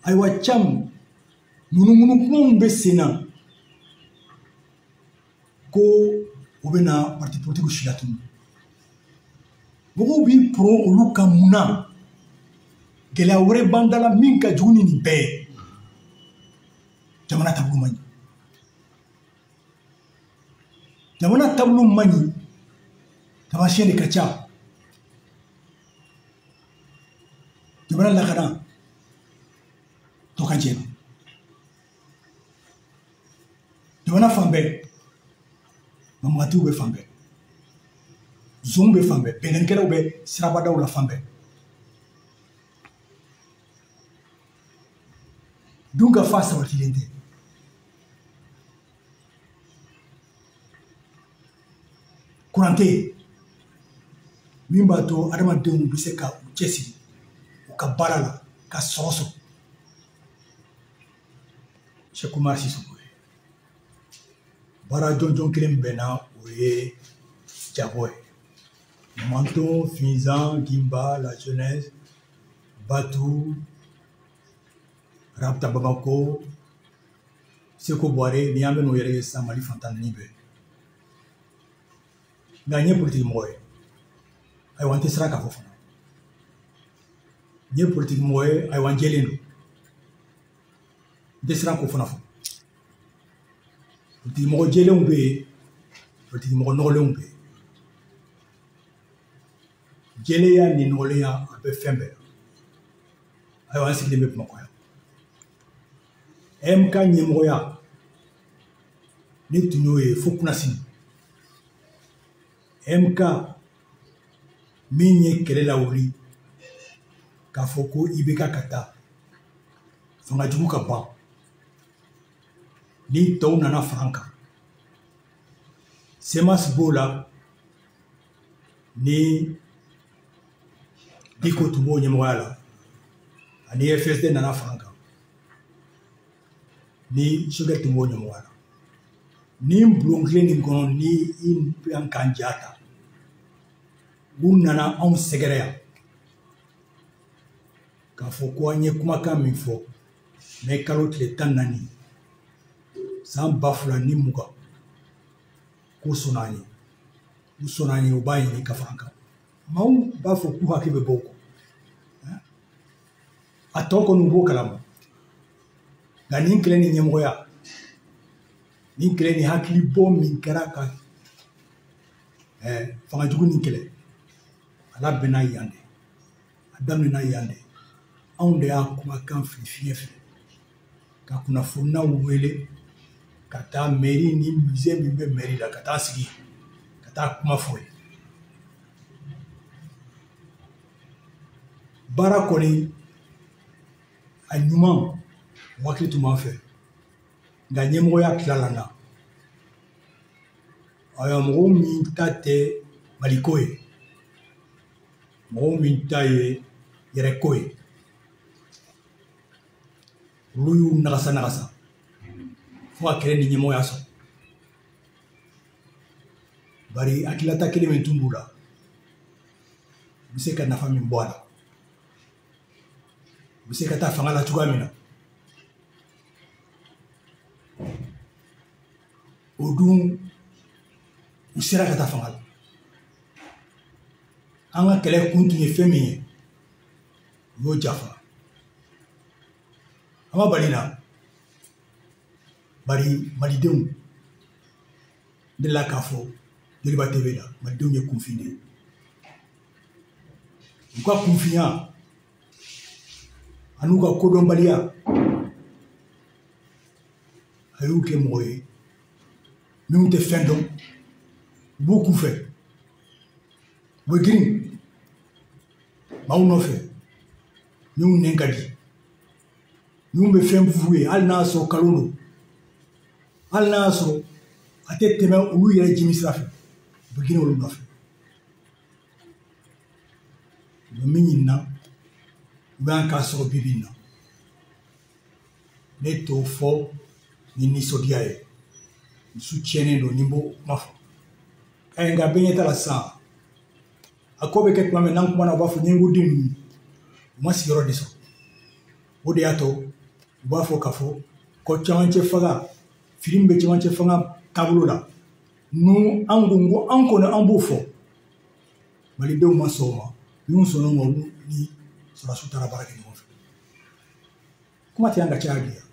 Ayiwa Thiam, ŋunuŋunu kumaw bɛ sen na ko u bɛna parti politique silatunu. Mɔgɔw b'i poron olu kan mun na? Gɛlɛya wɛrɛ b'an da la min ka jugu ni nin bɛɛ ye. Jamana taabolo man ɲi. Jamana taabolo man ɲi, taamasiyɛn de ka ca. Jamana lakana tɔ ka jɛ. Jamana fan bɛɛ, banbagatiw bɛ fan bɛɛ, zonw bɛ fan bɛɛ, bɛnkannikɛlaw bɛ sirabadaw la fan bɛɛ. Dun ka fa sabatilen tɛ. Kuran tɛ yen min b'a to adamadenw bɛ se ka u cɛsiri u ka baara la ka sɔrɔ sɔrɔ. Cheick Oumar Sissoko ye baara jɔnjɔn kelen min bɛ n na, o ye jago ye. Manton, Finzan, Gimba, la jeunesse, Batou, Rabta Bamako, Seko Boare, ni an bɛ n'o yɛrɛ ye sisan Mali fantan naani bɛɛ. Nka n ye politiki mɔgɔ ye. Ayiwa, n tɛ siran k'a fɔ fana. N ye politiki mɔgɔ ye, ayiwa n jɛlen don. N tɛ siran k'o fana fɔ. Politiki mɔgɔ jɛlenw bɛ yen, politiki mɔgɔ nɔgɔlenw bɛ yen. Jɛlenya ni nɔgɔlenya a bɛ fɛn bɛɛ la. Ayiwa, an sigilen bɛ Bamakɔ yan. MK ɲɛmɔgɔya ne tun y'o ye fo kunasini. MK min ye kɛlɛ lawuli k'a fɔ ko IBK ka taa fanga jugu ka ban, ni tɔw nana fara an kan. CMAS b'o la ni Diko tun b'o ɲɛmɔgɔya la, ani FSD nana fara an kan ni Choguel tun b'o ɲɛmɔgɔya la. Ni bulon kelen nin kɔnɔ ni i an k'an ja ta, u nana anw sɛgɛrɛ yan k'a fɔ ko an ye kumakan min fɔ mɛ kalo tile 14 san 2020, k'u sɔnna an ye. U sɔnna an ye, u b'a ɲini ka fara an kan. Maaw b'a fɔ k'u hakili bɛ bɔ u kɔ, a tɔ kɔni u b'o kalama. Nka nin kɛlɛ ni ɲɛmɔgɔya, nin kɛlɛ ni hakili bɔ min kɛra ka fanga jugu nin kɛlɛ, a labɛnna yan de, a daminɛna yan de. Anw de y'a kumakan fili fiɲɛ fɛ ka kunnafoniyaw wele ka taa mairie ni musée min bɛ mairie la, ka taa sigi ka taa kuma fɔ ye. Baara kɔni a ɲuman o hakili tun b'an fɛ, nka ɲɛmɔgɔya tilala n na. Ayiwa, mɔgɔw min ta tɛ Maliko ye, mɔgɔw min ta ye yɛrɛko ye, olu y'u nagasa nagasa fo ka kɛlɛ ni ɲɛmɔgɔya sɔrɔ. Bari hakililata kelen min tun b'u la, u bɛ se ka nafa min bɔ a la, u bɛ se ka taa fanga la cogoya min na, o dun u sera ka taa fanga la. An ka kɛlɛ kun tun ye fɛn min ye, u y'o jafa. An ma bali na, bari malidenw n delila k'a fɔ Joliba TV la, malidenw ye kunfin de ye. U ka kunfinya an'u ka kodɔnbaliya a y'u kɛ mɔgɔ ye minnu tɛ fɛn dɔn, u b'u kunfɛ, u bɛ girin maaw nɔfɛ minnu nɛn ka di, minnu bɛ fɛn f'u ye hali n'a y'a sɔrɔ kalon don, hali n'a y'a sɔrɔ a tɛ tɛmɛ olu yɛrɛ jimi sira fɛ, u bɛ girin olu nɔfɛ. U bɛ min ɲini na, u bɛ an k'a sɔrɔ bi bi in na. Ne t'o fɔ ni nisɔndiya ye, dusu tiɲɛnen don ni n b'o kuma fɔ. Nka bɛɛ ɲɛ t'a la sisan, a ko bɛ kɛ tuma min n'an kumana, u b'a fɔ ɲɛngoden ninnu u ma sigiyɔrɔ de sɔrɔ. O de y'a to u b'a fɔ k'a fɔ ko camancɛ fanga, fili min bɛ camancɛ fanga taabolo la, nu an ko ko an kɔni an b'o fɔ, malidenw ma sɔn o ma. Minnu sɔnna o ma, olu ni sɔrɔdasiw taara baara kɛ ɲɔgɔn fɛ. Kuma tɛ an ka caya bi yan.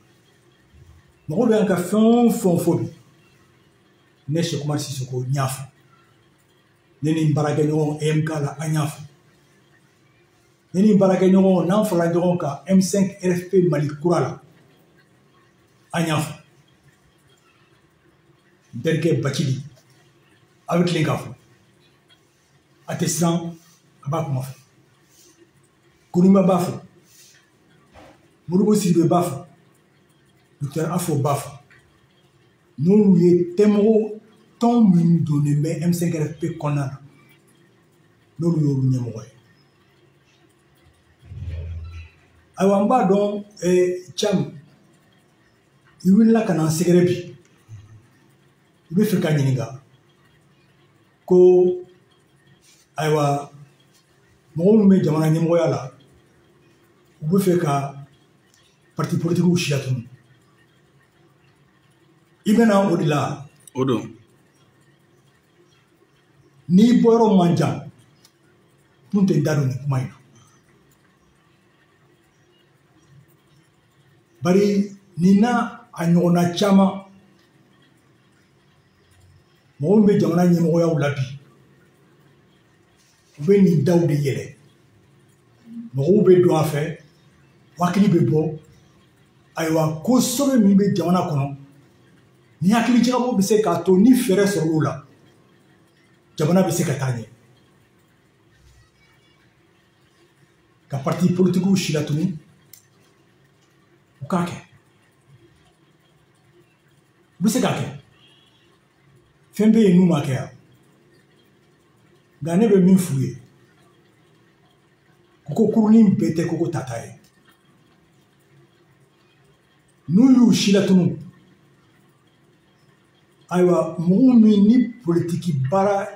Mɔgɔw bɛ an ka fɛn o fɛn fɔ bi, ne Cheick Oumar Sissoko n y'a fɔ, ne ni n baarakɛɲɔgɔn EMK la an y'a fɔ, ne ni n baarakɛɲɔgɔn n'an farala ɲɔgɔn kan M5 RFP Mali kura la an y'a fɔ. N terikɛ Bacili a bɛ tilen k'a fɔ, a tɛ siran, a b'a kuma fɔ. Konima b'a fɔ, Modibo Sidibe b'a fɔ, Docteur Afo b'a fɔ. N'olu ye tɛmɔgɔ tɔn min donnen bɛ M5 RFP kɔnɔna na, n'olu y'olu ɲɛmɔgɔ ye. Ayiwa, n b'a dɔn Cam, i wulila ka na n sɛgɛrɛ bi, i bɛ fɛ ka ɲininka ko ayiwa mɔgɔ minnu bɛ jamana ɲɛmɔgɔya la, u bɛ fɛ ka parti politikiw siya tunu. I bɛna o de la. O don. N'i bɔyɔrɔ man jan, n tɛ n da don nin kuma in na. Bari nin n'a a ɲɔgɔnna caman, mɔgɔ min bɛ jamana ɲɛmɔgɔyaw la bi, u bɛ nin daw de yɛlɛ. Mɔgɔw bɛ don a fɛ, hakili bɛ bɔ. Ayiwa, ko sɛbɛn min bɛ jamana kɔnɔ, ni hakili jagabɔ bɛ se k'a to ni fɛɛrɛ sɔrɔ o la, jamana bɛ se ka taa ɲɛ. Ka parti politikiw si latunu, u k'a kɛ. U bɛ se k'a kɛ. Fɛn bɛ yen n'u ma kɛ yan. Nka ne bɛ min f'u ye, ko kurunin bɛɛ tɛ koko tata ye. N'u y'u si latunu, ayiwa mɔgɔw min ni politiki baara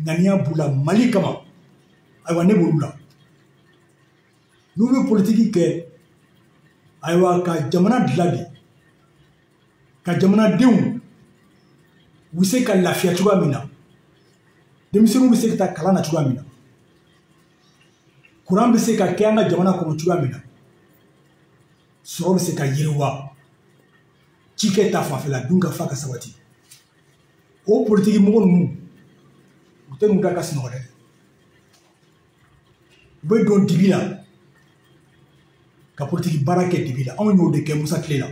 ŋaniya b'u la Mali kama, ayiwa ne b'olu la. N'u bɛ politiki kɛ, ayiwa ka jamana dilan de, ka jamanadenw u bɛ se ka lafiya cogoya min na, denmisɛnninw bɛ se ka taa kalan na cogoya min na, kuran bɛ se ka kɛ an ka jamana kɔnɔ cogoya min na, sɔrɔ bɛ se ka yiriwa, cikɛ ta fanfɛla, dunkafa ka sabati. O politiki mɔgɔ ninnu, u tɛ n'u da ka sunɔgɔ dɛ. U bɛ don dibi la ka politiki baara kɛ dibi la. Anw y'o de kɛ Musa tile la.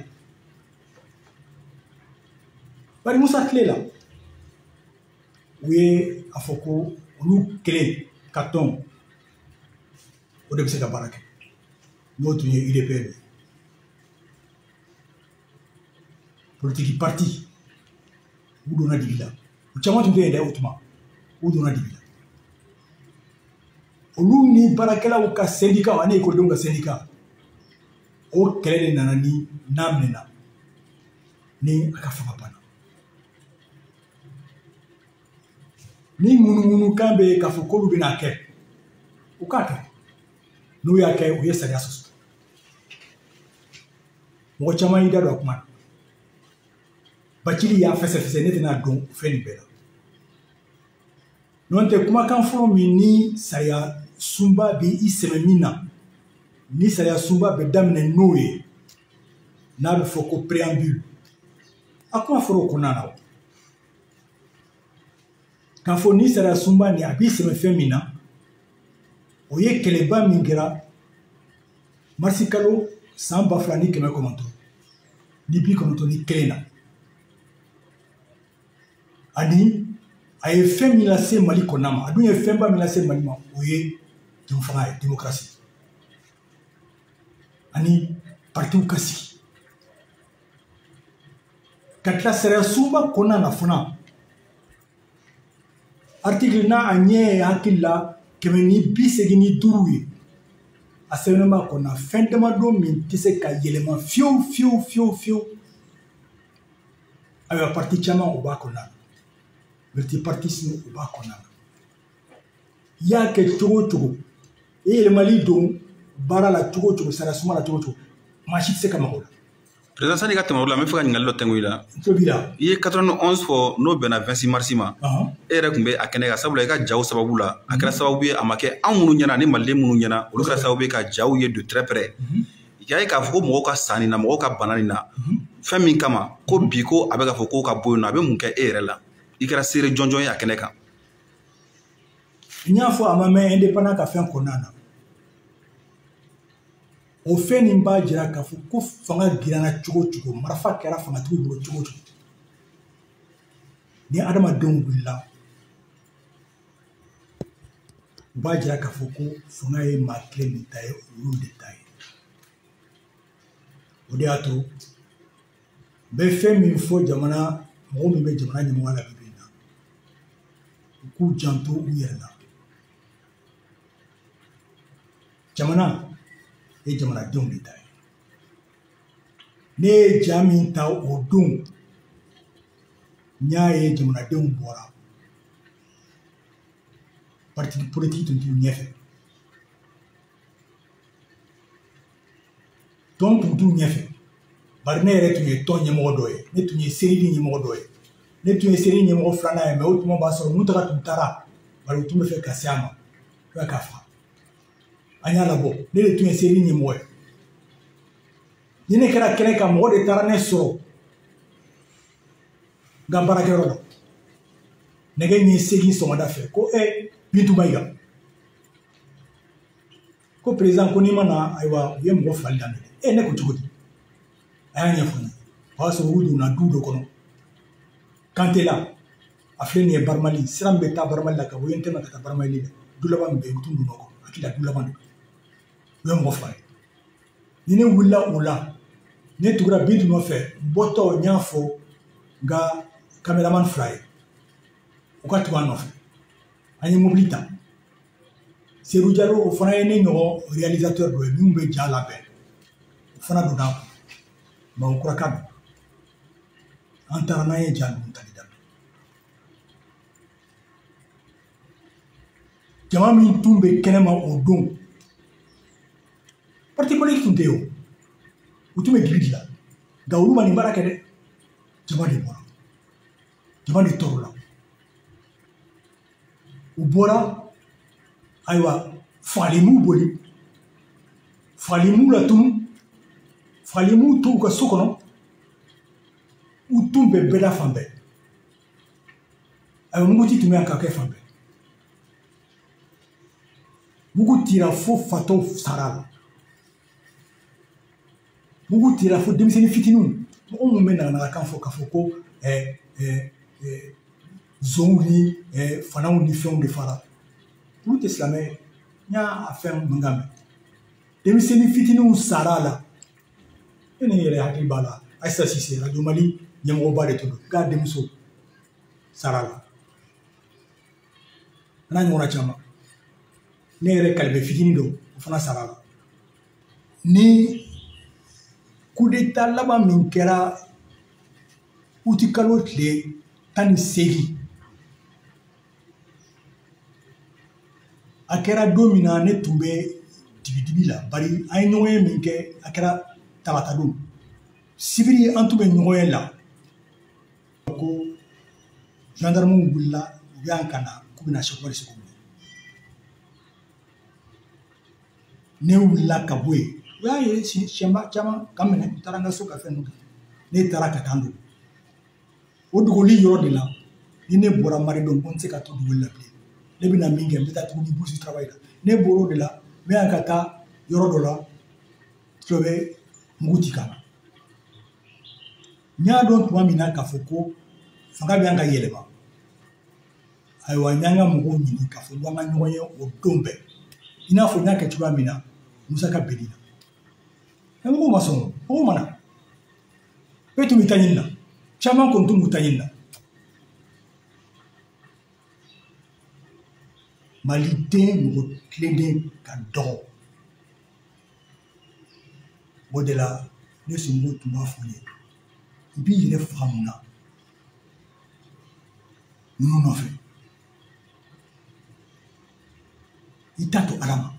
Bari Musa tile la, u ye a fɔ ko olu kelen ka tɔn, o de bɛ se ka baara kɛ. N'o tun ye UDPM ye. Politiki parti, u donna dibi la. U caman tun tɛ yen dɛ o tuma, u donna dibi la. Olu ni baarakɛlaw ka syndicat ani ekɔlidenw ka syndicat, o kɛlɛ de nana ni n'a minɛna ni a ka fanga banna. Ni ŋunuŋunukan bɛ yen k'a fɔ k'olu bɛna kɛ, u k'a kɛ. N'u y'a kɛ, u ye sariya sɔsɔ. Mɔgɔ caman y'i da don a kuma na. Bacili y'a fɛsɛfɛsɛ, ne tɛna don fɛn nin bɛɛ la. N'o tɛ kumakan fɔlɔ min ni sariya sunba bɛ i sɛmɛ min na, ni sariya sunba bɛ daminɛ n'o ye, n'a bɛ fɔ ko préambule, a kuma fɔra o kɔnɔna na o. K'a fɔ ni sariya sunba nin a b'i sɛmɛ fɛn min na, o ye kɛlɛba min kɛra marisi kalo san 2991 na. Ani a ye fɛn min lase Mali kɔnɔna ma, a dun ye fɛnba min lase Mali ma, o ye fanga ye, démocratie. Ani partiw ka sigi. Ka tila sariya sunba kɔnɔna na fana, article n'a a ɲɛ ye hakili la 185 ye, a sɛbɛnnen b'a kɔnɔna fɛn damadɔ min tɛ se ka yɛlɛma fiyewu fiyewu fiyewu fiyewu. Ayiwa parti caman o b'a kɔnɔna na, multipartisme o b'a kɔnɔna na. I y'a kɛ cogo o cogo, i yɛlɛmali don baara la cogo o cogo, sariya suma la cogo o cogo, Maa si tɛ se ka mago la. Président, sani i ka tɛmɛ o la, n bɛ fɛ ka ɲininkali dɔ tɛngu i la. N tulo b'i la. I ye 91 fɔ, n'o bɛnna 26 mars ma. E yɛrɛ tun bɛ a kɛnɛ kan, sabula i ka jaw sababu la, a kɛra sababu ye, a ma kɛ anw minnu ɲɛna ani maliden minnu ɲɛna, olu kɛra sababu ye ka jaw ye de très près. Y'a ye k'a fɔ ko mɔgɔw ka san nin na, mɔgɔw ka bana nin na, fɛn min kama ko bi ko a bɛ k'a fɔ ko ka bɔ yen nɔ, a bɛ mun kɛ e yɛrɛ la? I kɛra seere jɔnjɔn ye a kɛnɛ kan. N y'a fɔ a ma mɛn indépendant ka fɛn kɔnɔna na. O fɛn nin b'a jira k'a fɔ ko fanga giranna cogo o cogo, marifa kɛra fangatigiw bolo cogo o cogo, ni adamadenw wulila, u b'a jira k'a fɔ ko fanga ye maa kelen de ta ye, olu de ta ye. O de y'a to n bɛ fɛn min fɔ jamana mɔgɔ min bɛ jamana ɲɛmɔgɔya la bi bi in na, u k'u janto u yɛrɛ la. Jamana ye jamanadenw de ta ye. Ne ye ja min ta o don, n y'a ye jamanadenw bɔra, parti politique tun t'u ɲɛfɛ, tɔn tun t'u ɲɛfɛ. Bari ne yɛrɛ tun ye tɔn ɲɛmɔgɔ dɔ ye, ne tun ye serili ɲɛmɔgɔ dɔ ye, ne tun ye serili ɲɛmɔgɔ filanan ye. Mɛ o tuma b'a sɔrɔ Mutaga tun taara, bari u tun bɛ fɛ ka se a ma, k'a faga. An y'a labɔ, ne de tun ye serili ɲɛmɔgɔ ye. Ni ne kɛra kɛnɛ kan, mɔgɔ de taara ne sɔrɔ n ka baarakɛyɔrɔ la nɛgɛ ɲɛ 8 sɔgɔmada fɛ, ko Bintu Mayiga, ko président, ko n'i ma na, ayiwa, u ye mɔgɔ fali daminɛ. Ne ko cogo di? A y'a ɲɛfɔ n ye. O y'a sɔrɔ u donna du dɔ kɔnɔ Kantela, a filɛ nin ye Baramali, sira min bɛ taa Baramali la ka bɔ Yentɛmɛ ka taa Baramali la, du laban min bɛ yen, u tun donna o kɔnɔ, hakili la du laban de don. U ye mɔgɔ faga ye. Ni ne wulila o la, ne tugura Bintu nɔfɛ, n bɔtɔ n y'a fɔ n ka caméraman fila ye, u ka tugu an nɔfɛ. An ye mobili ta. Seydou Diallo, o fana ye ne ɲɔgɔn réalisateur dɔ ye minnu bɛ ja labɛn, o fana donna a kun. Bamakɔ ka don. An taara n'an ye ja ninnu tali daminɛ. Jama min tun bɛ kɛnɛma o don, parti politique tun tɛ yen o, u tun bɛ dibi dilan, nka olu ma nin baara kɛ dɛ. Jama de bɔra, jama de tɔɔrɔla. U bɔra, ayiwa, fagali m'u boli, fagali m'u latunu, fagali m'u to u ka so kɔnɔ, u tun bɛ bɛɛ la fan bɛɛ. Ayiwa, muguci tun bɛ yan ka kɛ fan bɛɛ. Mugu tira fo fatɔw sara la. Mugu tira fo denmisɛnnin fitininw, mɔgɔ minnu bɛ naganagakan fɔ k'a fɔ ko zonw ni fanaw ni fɛnw de fara, olu tɛ silamɛ ye. N y'a fɛn mankan mɛn. Denmisɛnnin fitininw sara la. E ni yɛrɛ hakili b'a la, Ayisa Sise, Radio Mali ɲɛmɔgɔba de tun don, k'a denmuso sara la. A n'a ɲɔgɔnna caman. Ne yɛrɛ kalibe fitinin don, o fana sara la. Ni coup d'état laban min kɛra uti kalo tile 18, a kɛra don min na, ne tun bɛ dibidibi la, bari an ye ɲɔgɔn ye min kɛ, a kɛra tarata don. Sibiri an tun bɛ ɲɔgɔn ye la, ko gendarmew wulila, u y'an ka na k'u bɛna Cheick Oumar Siko minɛ. Ne wulila ka bɔ yen, u y'a ye siɲɛba caman ka minɛ, u taara n ka so ka fɛn ninnu kɛ. Ne taara ka taa n dogo. O dogoli yɔrɔ de la, ni ne bɔra Maridenw, ko n tɛ se ka to dogoli la bilen. Ne bɛna min kɛ, n bɛ taa tuguni bourse du travail la. Ne bɔra o de la, n bɛ yan ka taa yɔrɔ dɔ la, tulo bɛ mugu ci ka na. N y'a dɔn tuma min na k'a fɔ ko fanga bɛ yan ka yɛlɛma, ayiwa, n y'an ka mɔgɔw ɲini k'a fɔ ko an ka ɲɔgɔn ye o don bɛɛ. I n'a fɔ n y'a kɛ cogoya min na Musa ka benni na. Mɔgɔw ma sɔn, mɔgɔw ma na. Bɛɛ tun bɛ taa ɲini na, caman kɔni tun b'u ta ɲini na. Maliden mɔgɔ tilenden ka dɔgɔ. O de la ne somɔgɔw tun b'a fɔ n ye, i b'i yɛrɛ faga mun na ninnu nɔfɛ? I t'a to Ala ma.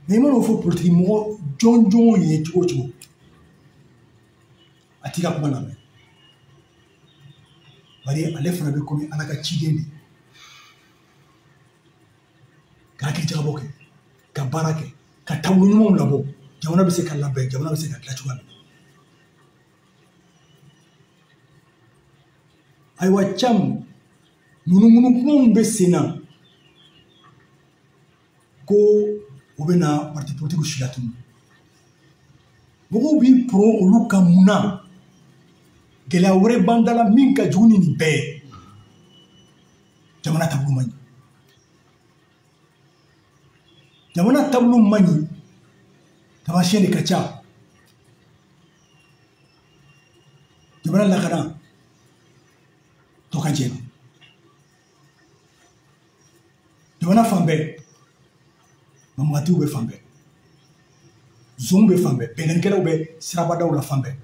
Mais i man'o fɔ politiki mɔgɔ jɔnjɔn ye cogo o cogo, a t'i ka kuma lamɛn. Bari ale fana bɛ komi Ala ka ciden de, ka hakili jagabɔ kɛ, ka baara kɛ, ka taabolo ɲumanw labɔ, jamana bɛ se ka labɛn, jamana bɛ se ka dilan cogoya min na. Ayiwa Cam, ŋunuŋunu kumaw bɛ sen na ko u bɛna parti politique si latunu. Mɔgɔw b'i poron olu kan mun na? Gɛlɛya wɛrɛ b'an da la min ka jugu ni nin bɛɛ ye. Jamana taabolo man ɲi. Jamana taabolo man ɲi, taamasiyɛn de ka ca. Jamana lakana tɔ ka jɛ. Jamana fan bɛɛ, banbagatiw bɛ fan bɛɛ, zonw bɛ fan bɛɛ, bɛnkannikɛlaw bɛ sirabadaw la fan bɛɛ.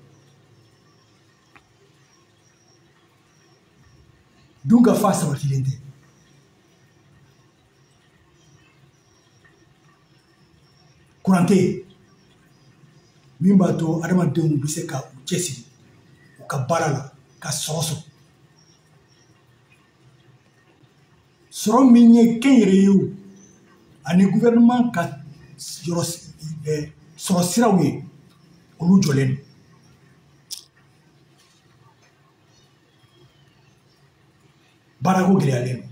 Dun ka fa sabatilen tɛ. Kuran tɛ yen min b'a to adamadenw bɛ se ka u cɛsiri u ka baara la ka sɔrɔ sɔrɔ. Sɔrɔ min ye kɛnyɛrɛyew ani gouvernement ka yɔrɔ sɔrɔ siraw ye, olu jɔlen don. Baarako gɛlɛyalen don.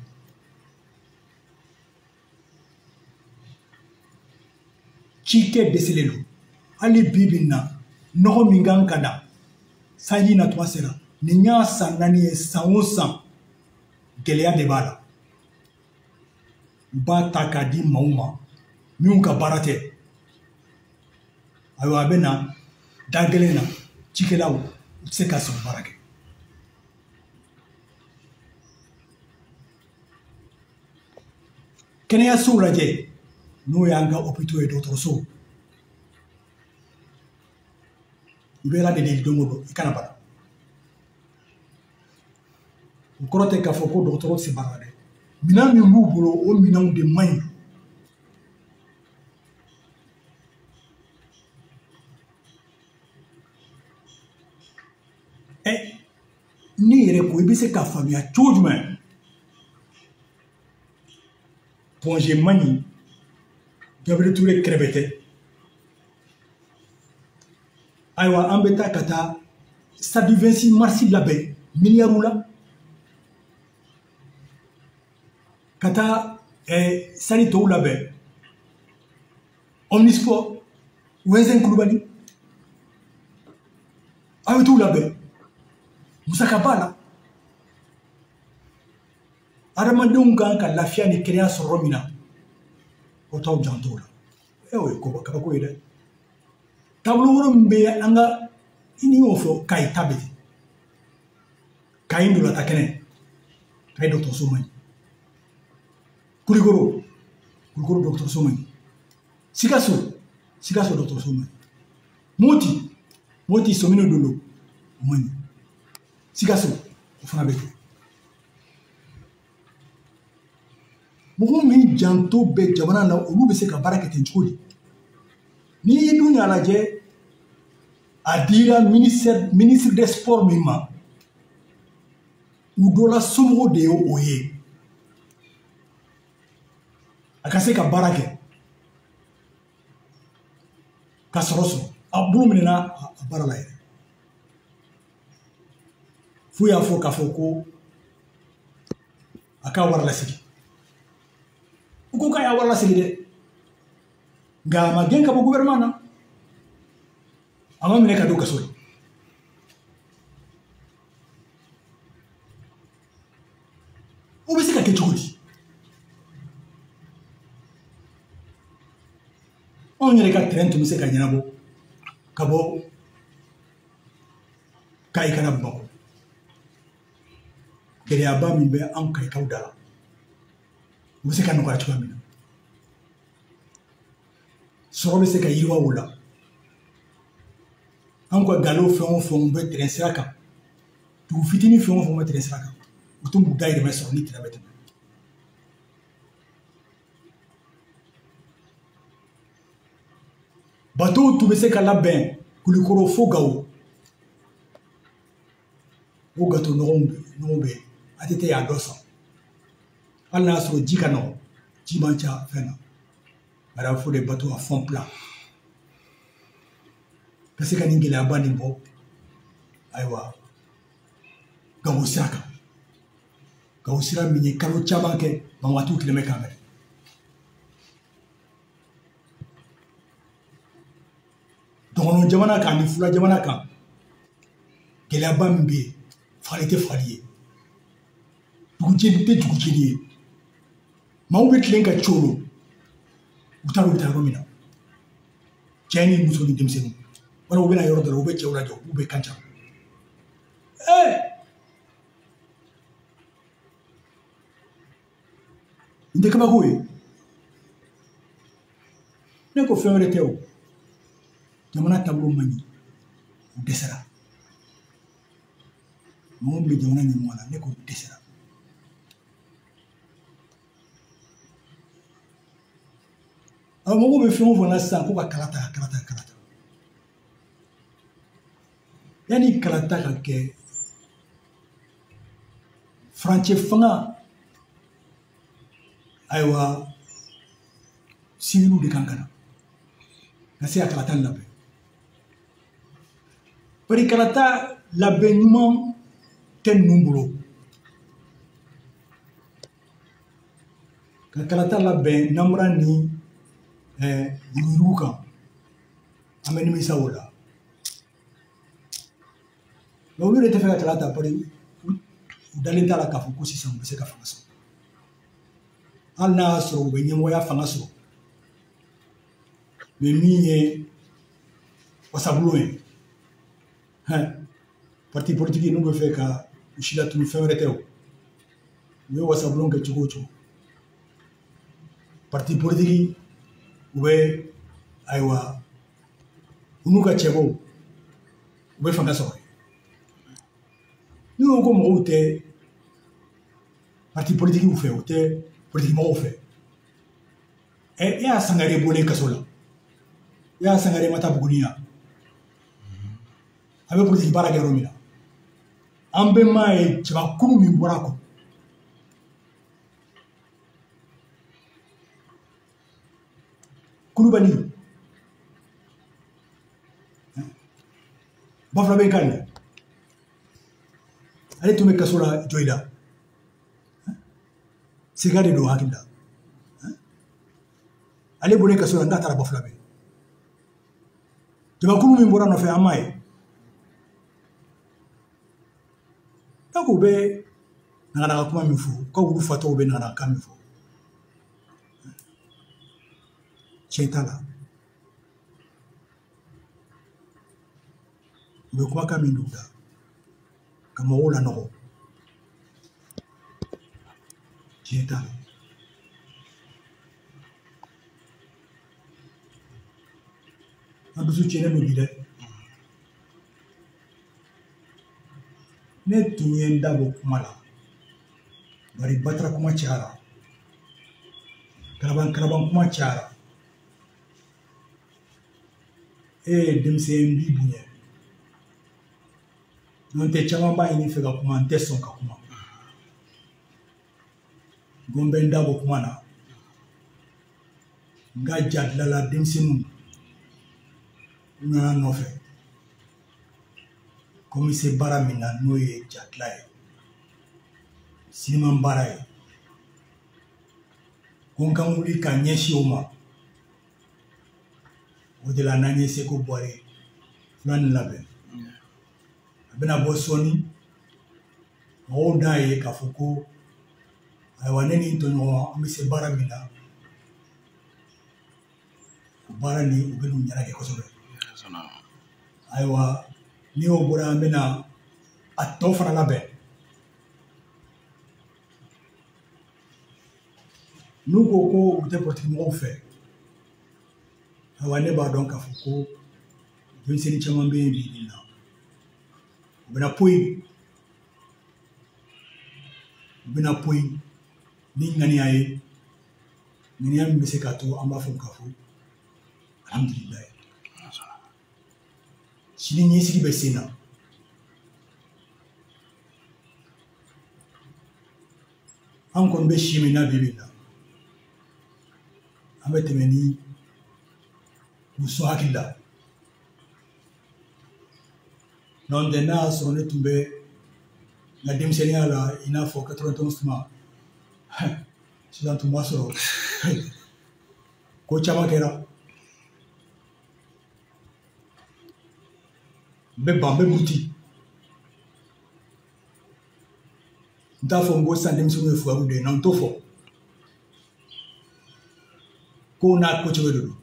Cikɛ dɛsɛlen don. Hali bi bi in na, nɔgɔ min kan ka na sanji natuma sera, nin y'a san 4 ye, san o san gɛlɛya de b'a la. U b'a ta k'a di maaw ma minnu ka baara tɛ. Ayiwa a bɛ na da gɛlɛn na, cikɛlaw u tɛ se ka sɔrɔ baara kɛ. Kɛnɛyasow lajɛ, n'o y'an ka hôpitaux ye, dɔgɔtɔrɔsow. I bɛ Ala de deli don o don i kana bana. O kɔrɔ tɛ k'a fɔ ko dɔgɔtɔrɔw tɛ se baara la dɛ. Minɛn min b'u bolo, o minɛnw de man ɲi. Ne yɛrɛ ko i bɛ se k'a faamuya cogo jumɛn? Point G man ɲi, Gabriel Touré kɛrɛfɛ tɛ. Ayiwa an bɛ taa ka taa stade du 26 mars labɛn miliyariw la, ka taa stade tɔw labɛn Omnisport, Wɛnzɛn Kulubali, aw bɛ t'u labɛn, musaka b'a la. Adamadenw kan ka lafiya ni kɛnɛya sɔrɔ yɔrɔ min na, o t'aw janto o la. O ye koba kabako ye dɛ. Taabolo wɛrɛ min bɛ an ka, i ni y'o fɔ, Kayi ta bɛ ten. Kayi ndolata kɛnɛ, Kayi dɔgɔtɔrɔso man ɲi. Kulikoro, Kulikoro dɔgɔtɔrɔso man ɲi. Sikaso, Sikaso dɔgɔtɔrɔso man ɲi. Moti, Moti Somino Dolo, o man ɲi. Sikaso, o fana bɛ ten. Mɔgɔ min janto bɛ jamana na, olu bɛ se ka baara kɛ ten cogo di? N'i ye dun y'a lajɛ, a dira ministre des sports min ma, u dɔ la somɔgɔw de ye o ye. A ka se ka baara kɛ, ka sɔrɔ sɔrɔ. A bolo minɛna a baara la yɛrɛ. F'u y'a fɔ k'a fɔ ko a k'a wari lasegin. U ko k'a y'a wari lasegin dɛ. Nka a ma gɛn ka bɔ gouvernement na. A ma minɛ ka don kaso la. O bɛ se ka kɛ cogo di? Anw yɛrɛ ka train tun bɛ se ka ɲɛnabɔ ka bɔ Kayi ka na Bamakɔ. Gɛlɛyaba min bɛ anw Kayikaw da la, o bɛ se ka nɔgɔya cogoya min na. Sɔrɔ bɛ se ka yiriwa o la. Anw ka galo fɛn o fɛn bɛ train sira kan, dugu fitinin fɛn o fɛn bɛ train sira kan, u tun b'u dahirimɛ sɔrɔ ni train bɛ tɛmɛ. Bateau tun bɛ se ka labɛn Kulikoro fo Gawo. O gato ɲɔgɔn bɛ ATT y'a dɔ san. Hali n'a y'a sɔrɔ ji ka nɔgɔn, ji man ca fɛn na. Bari a bɛ fɔ de bateau à fond plat. Ka se ka nin gɛlɛyaba nin bɔ, ayiwa, Gawo sira kan. Gawo sira min ye kalo caman kɛ, banbagatɔw tilen bɛ k'a minɛ. Dɔgɔnɔ jamana kan ani fula jamana kan, gɛlɛyaba min bɛ yen, fagali tɛ fagali ye, dugujeni tɛ dugujeni ye. Maaw bɛ tilen ka colo, u t'a dɔn u bɛ taa yɔrɔ min na. Cɛ ni muso ni denmisɛnninw, walima u bɛna yɔrɔ dɔ la, u bɛ cɛw lajɔ, k'u bɛ kan ca. Nin tɛ kabako ye. Ne ko fɛn wɛrɛ tɛ o. Jamana taabolo man ɲi, u dɛsɛra. Mɔgɔ min bɛ jamana ɲɛmɔgɔ la, ne ko u dɛsɛra. A mɔgɔw bɛ fɛn o fɛn na sisan ko ka kala ta, ka kala ta, ka kala ta. Yanni kala ta ka kɛ, furancɛ fanga, ayiwa, siviliw de kan ka na ka se ka kalata labɛn. Bari kalata labɛn ɲuman tɛ ninnu bolo. Ka kalata labɛn namara ni yuruguyurugu kan, an bɛ nimisa o la. Mɛ olu de tɛ fɛ ka kalata, bari u dalen t'a la k'a fɔ ko sisan u bɛ se ka fanga sɔrɔ. Hali n'a y'a sɔrɔ u bɛ ɲɛmɔgɔya fanga sɔrɔ, mɛ min ye wasabulon ye, parti politique n'u bɛ fɛ ka u si latunu, fɛn wɛrɛ tɛ o. U ye wasabulon kɛ cogo o cogo, parti politique u bɛ, ayiwa, u n'u ka cɛbɔw u bɛ fanga sɔrɔ. N'u ko ko mɔgɔw tɛ parti politique fɛ, u tɛ politique mɔgɔw fɛ. E y'a Sangare bɔlen kaso la, e y'a Sangare ma taa Buguni yan, a bɛ politique baara kɛ yɔrɔ min na, an bɛɛ m'a ye jamakulu min bɔra a kɔ. Kulubali, Bafulabe kan nin, ale tun bɛ kaso la Joyida, Sega de don hakili la. Ale bɔlen kaso la, n'a taara Bafulabe. Jamakulu min bɔra nɔfɛ, an m'a ye. Donc u bɛ naganaga kuma min fɔ, u ka wulu fatɔw bɛ naganaga min fɔ, tiɲɛ t'a la. U bɛ kumakan min don u da ka mɔgɔw lanɔgɔ, tiɲɛ t'a la. An dusu tiɲɛnen don bi dɛ. Ne tun ye n da bɔ kuma la, bari batara kuma cayara, kalaban kalaban kuma cayara. E ye denmisɛn, n b'i bonya. N'o tɛ, caman b'a ɲini fɛ ka kuma, n tɛ sɔn ka kuma. N ko n bɛ n da bɔ kuma na. N ka ja dilanla denmisɛnninw, u nana nɔfɛ. Ko n bɛ se baara min na, n'o ye ja dilan ye, siniman baara ye. Ko n ka wuli ka ɲɛsin o ma. O de la n'an ye Seko Bɔre fila nin labɛn. A bɛna bɔ sɔɔni, mɔgɔw n'a ye k'a fɔ ko ayiwa, ne ni n tɔɲɔgɔn, an bɛ se baara min na, o baara nin u bɛ n'u ɲɛnajɛ kosɛbɛ. Ayiwa, ni o bɔra, an bɛna a tɔ fana labɛn. N'u ko ko u tɛ politiki mɔgɔw fɛ, ayiwa, ne b'a dɔn k'a fɔ ko denmisɛnnin caman bɛ yen bi bi in na, u bɛna poyi, u bɛna poyi ni ŋaniya ye, ŋaniya min bɛ se k'a to an b'a fɔ k'a fɔ alihamudulilayi. Sini ɲɛsigi bɛ sen na. An kɔni bɛ si min na bi bi in na, an bɛ tɛmɛ ni k'u sɔn hakili la. N'o tɛ n'a y'a sɔrɔ ne tun bɛ n ka denmisɛnninya la i n'a fɔ 91 tuma, sisan tun b'a sɔrɔ ko caman kɛra. N bɛ ban, n bɛ muruti. N t'a fɔ n ko sisan denmisɛnninw ye fugariw de ye, non, n t'o fɔ. Kow n'a kocogo de don.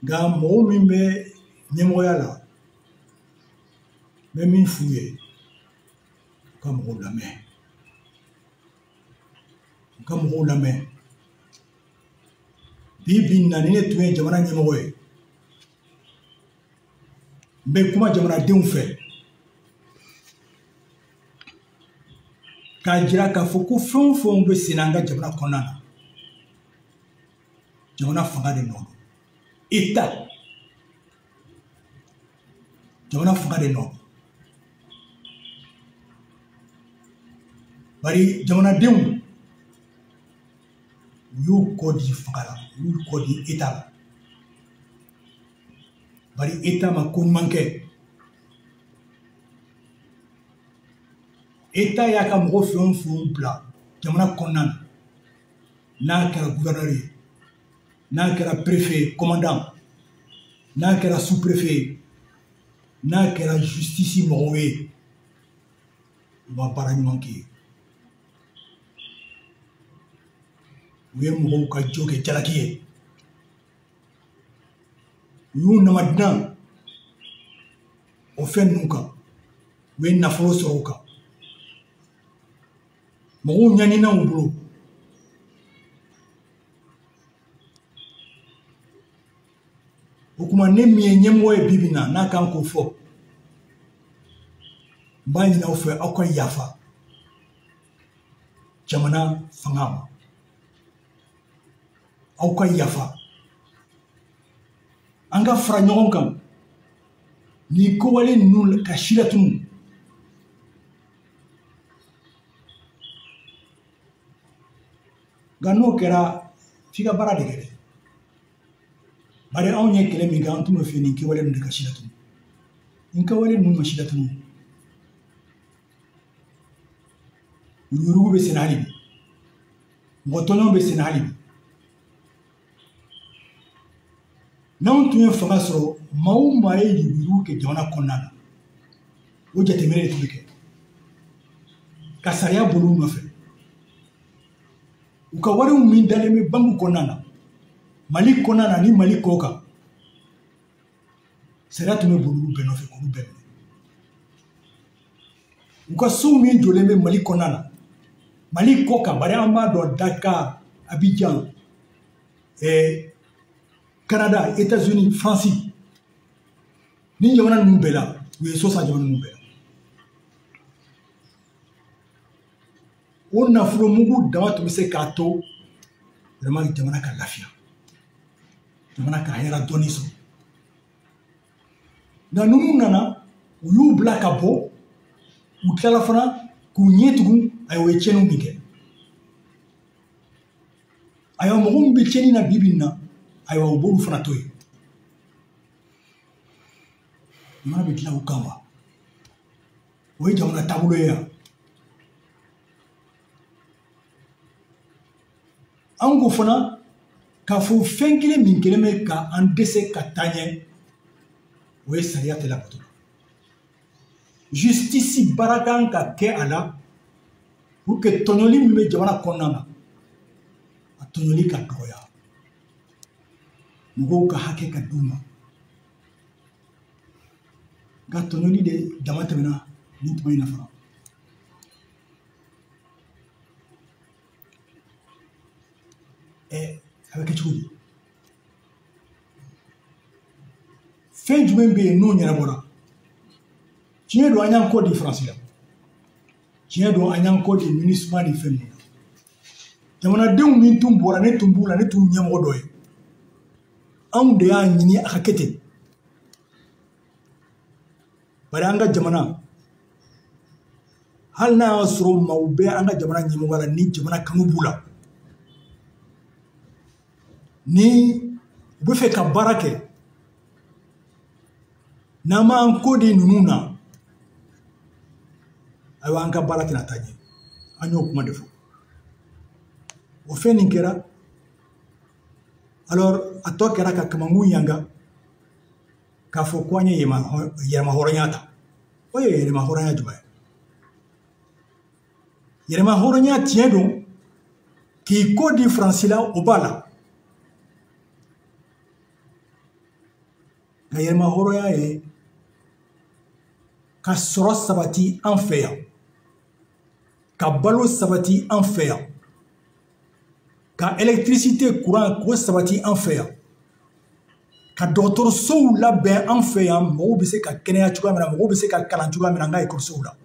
Nka mɔgɔ min bɛ ɲɛmɔgɔya la, n bɛ min f'u ye, u ka mɔgɔw lamɛn. U ka mɔgɔw lamɛn. Bi bi in na, ni ne tun ye jamana ɲɛmɔgɔ ye, n bɛ kuma jamanadenw fɛ k'a jira k'a fɔ ko fɛn o fɛn bɛ sen na an ka jamana kɔnɔna na, jamana fanga de nɔ don. État, jamana fanga de nɔ don. Bari jamanadenw u y'u kɔ di fanga la, u y'u kɔ di État la. Bari État ma ko ɲuman kɛ. État y'a ka mɔgɔ fɛn o fɛn bila jamana kɔnɔna na, n'a kɛra gouverneur ye, n'a kɛra préfet ye, commandant, n'a kɛra sous-préfet ye, n'a kɛra justice mɔgɔw ye, u ma baara ɲuman kɛ. U ye mɔgɔw ka jo kɛ jalaki ye. U y'u namadilan o fɛn ninnu kan, u ye nafolo sɔrɔ o kan. Mɔgɔw ɲanina u bolo. O kuma ne min ye ɲɛmɔgɔ ye bi bi in na, n'a kan k'o fɔ, n b'a ɲini aw fɛ, aw ka yafa jamana fanga ma. Aw ka yafa. An ka fara ɲɔgɔn kan ni kowale ninnu ka si latunu. Nka n'o kɛra, f'i ka baara de kɛ dɛ. Bari anw ye kɛlɛ min kɛ, an tun bɛ fɛ nin kɛwale ninnu de ka si latunu. Nin kɛwale ninnu ma si latunu. Yuruguyurugu bɛ sen na hali bi. Mɔgɔ tɔɲɔgɔn bɛ sen na hali bi. N'anw tun ye fanga sɔrɔ, maa o maa ye yuruguyurugu kɛ jamana kɔnɔna na, o jateminɛ de tun bɛ kɛ ka sariya boli u nɔfɛ. U ka wariw min dalen bɛ banki kɔnɔna na, Mali kɔnɔna na ni Mali kɔ kan, sariya tun bɛ boli olu bɛɛ nɔfɛ k'olu bɛɛ minɛ. U ka sow min jɔlen bɛ Mali kɔnɔna na, Mali kɔ kan, bari an b'a dɔn Dakar, Abidjan, Canada, États-Unis, France, ni jamana ninnu bɛɛ la, u ye so san jamana ninnu bɛɛ la. O nafolo mugu dama tun bɛ se k'a to vraiment jamana ka lafiya, jamana ka hɛrɛ dɔɔni sɔrɔ. Nka ninnu nana, u y'u bila ka bɔ, u tilala fana k'u ɲɛ tugun, ayiwa, u ye tiɲɛniw min kɛ. Ayiwa, mɔgɔ min bɛ tiɲɛni na bi bi in na, ayiwa, u b'olu fana to yen. Jamana bɛ dilan o kan wa? O ye jamana taabolo ye yan. An ko fana k'a fɔ fɛn kelen min kelen bɛ ka an dɛsɛ ka taa ɲɛ, o ye sariya tɛ labato. Justice baara kan ka kɛ a la pour que tɔɲɔli min bɛ jamana kɔnɔna na, a tɔɲɔli ka dɔgɔya, mɔgɔw ka hakɛ ka d'u ma. Nka tɔɲɔli de dama tɛmɛna nin tuma in na fana. A bɛ kɛ cogo di? Fɛn jumɛn bɛ yen n'o ɲɛnabɔra? Tiɲɛ don, an y'an kɔ di Faransi la. Tiɲɛ don, an y'an kɔ di MINUSMA ni fɛn ninnu na. Jamanadenw min tun bɔra, ne tun b'u la, ne tun ɲɛmɔgɔ dɔ ye. Anw de y'a ɲini a ka kɛ ten. Bari an ka jamana, hali n'a y'a sɔrɔ maaw bɛ an ka jamana ɲɛmɔgɔ la ni jamana kanu b'u la, ni u bɛ fɛ ka baara kɛ, n'an m'an ko di ninnu na, ayiwa an ka baara tɛna taa ɲɛ. An y'o kuma de fɔ. O fɛn nin kɛra, alors a tɔ kɛra ka kamankun yanga k'a fɔ ko an ye yɛrɛmahɔrɔnya ta. O ye yɛrɛmahɔrɔnya jumɛn ye? Yɛrɛmahɔrɔnya tiɲɛ don k'i ko di Faransi la, o b'a la. Nka yɛrɛmahɔrɔnya ye ka sɔrɔ sabati an fɛ yan, ka balo sabati an fɛ yan, ka électricité courant k'o sabati an fɛ yan, ka dɔgɔtɔrɔsow labɛn an fɛ yan, mɔgɔw bɛ se ka kɛnɛya cogoya min na, mɔgɔw bɛ se ka kalan cogoya min na an ka ekɔlisow la,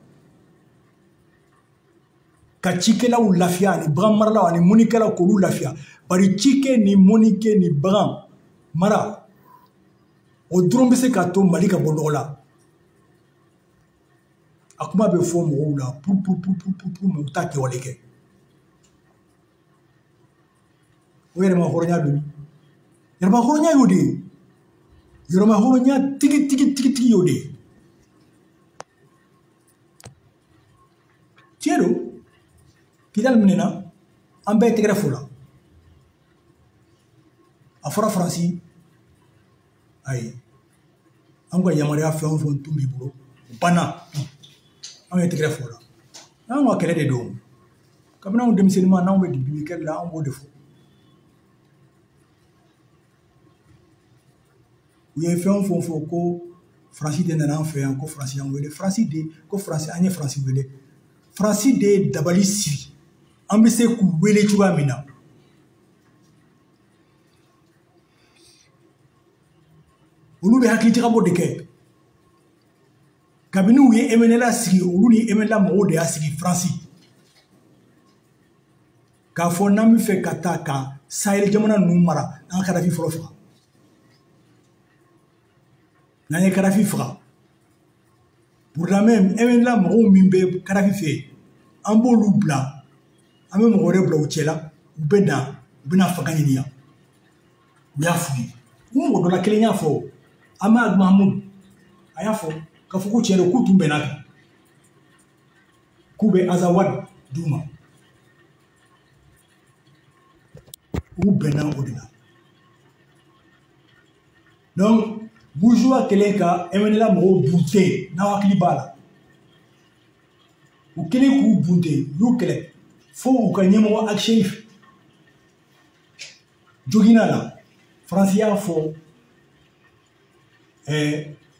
ka cikɛlaw lafiya ani bagan maralaw ani mɔnnikɛlaw k'olu lafiya. Bari cikɛ ni mɔnnikɛ ni bagan mara, o dɔrɔn bɛ se k'a to Mali ka bɔ nɔgɔ la. A kuma bɛ fɔ mɔgɔw la pour pour pour pour pour pour, mais u t'a kɛwale kɛ. O yɛrɛmahɔrɔnya bɛ min? Yɛrɛmahɔrɔnya y'o de ye. Yɛrɛmahɔrɔnya tigi tigi tigi tigi y'o de ye. Tiɲɛ don, Kidali minɛna, an bɛɛ tɛgɛrɛ fo la. A fɔra Faransi, ayi, an ka yamaruya fɛn o fɛn tun b'i bolo, o banna. Anw ye tɛgɛrɛ fo la. Anw ka kɛlɛ de don. Kabini anw denmisɛnninma, n'anw bɛ dibi kɛlɛ la, anw b'o de fɔ. U ye fɛn o fɛn fɔ ko Faransi de nana an fɛ yan, ko Faransi y'an wele, Faransi de ko Faransi, an ye Faransi wele. Faransi de ye dabali siri, an bɛ se k'u wele cogoya min na. Olu bɛ hakilijagabɔ de kɛ. Kabini u ye MNLA sigi, olu ni MNLA mɔgɔw de y'a sigi Faransi. K'a fɔ n'an bɛ fɛ ka taa ka Sahel jamana ninnu mara, an ka Kadafi fɔlɔ faga. N'an ye Kadafi faga, Burudamɛ MNLA mɔgɔw min bɛ Kadafi fɛ yen, an b'olu bila, an bɛ mɔgɔ wɛrɛ bila u cɛ la, u bɛ na, u bɛna fanga ɲini yan. U y'a f'u ye. U mɔgɔ dɔ la kelen y'a fɔ, Ahmad Mahmoud, a y'a fɔ k'a fɔ ko tiɲɛ don, k'u tun bɛn'a kan, k'u bɛ Azawad d'u ma. U bɛnna o de la. Donc, bourgeois kɛlen ka MNLA mɔgɔw bunte, n'aw hakili b'a la, u kɛlen k'u bunte, u y'u kɛlɛ fo u ka ɲɛmɔgɔ Ag-Chérif joginna la. Faransi y'a fɔ